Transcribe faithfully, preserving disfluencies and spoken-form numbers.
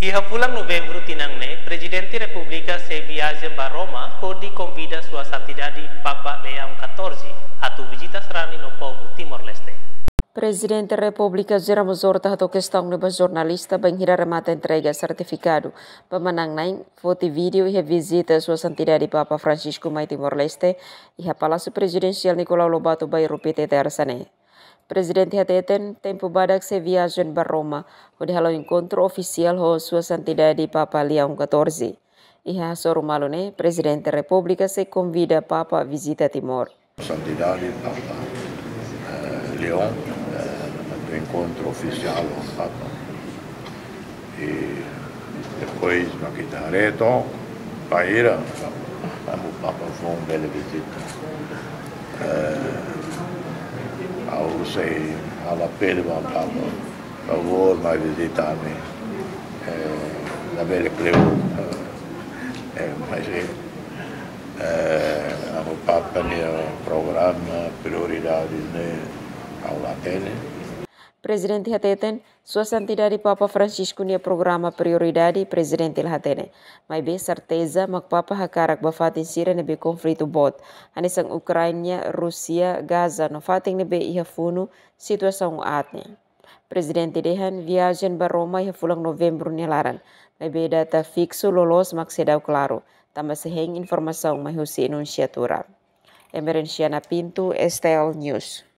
Iha fulan Novembru tinan ne'e, Prezidente Repúblika sei viajen ba Roma, hodi konvida Sua Santidade Papa Leão catorze atu vizita sarani no povu Timor-Leste. Prezidente Repúblika José Ramos Horta hato'o kestaun ne'e ba jornalista bainhira remata entrega sertifikadu ba manán-na'in foti vídeo iha vizita Sua Santidade Papa Francisco mai Timor-Leste, iha Palásiu Prezidensiál Nicolau Lobato, Bairru Piti, Tersa ne'e. Prezidente hateten, tempu badak sei viajen ba Roma, hodi hala'o enkontru ofisiál ho Sua Santidade Papa Leão catorze. Iha hasoru malu ne'e, Prezidente Repúblika sei konvida Papa vizita Timor. Santidade Papa, eh, Leão, eh, enkontru ofisiál ho Papa. I depois mak ita haree to'o bainhira, amu Papa foun bele vizita. Eh, ha'u sei halo apelu ba Papa, favór, mai vizita ami. Eh, labele kleur, eh, mas, eh, eh, amu Papa nia programa, prioridades ne'e, ha'u la hatene. Prezidente hateten, Sua Santidade Papa Francisco nia programa prioridade Prezidente la hatene. Maibé serteza mak Papa hakarak ba fatin sira ne'ebé konflitu boot, hanesan Ukraina, Rúsia, Gaza no fatin ne'ebé iha funu situasaun aat nian. Prezidente dehan viajen ba Roma iha fulan Novembru nia laran. Maibé data fiksu loloos mak seidauk klaru, tanba sei hein informasaun mai husi Nunsiatura. Emerenciana Pinto, S T L News.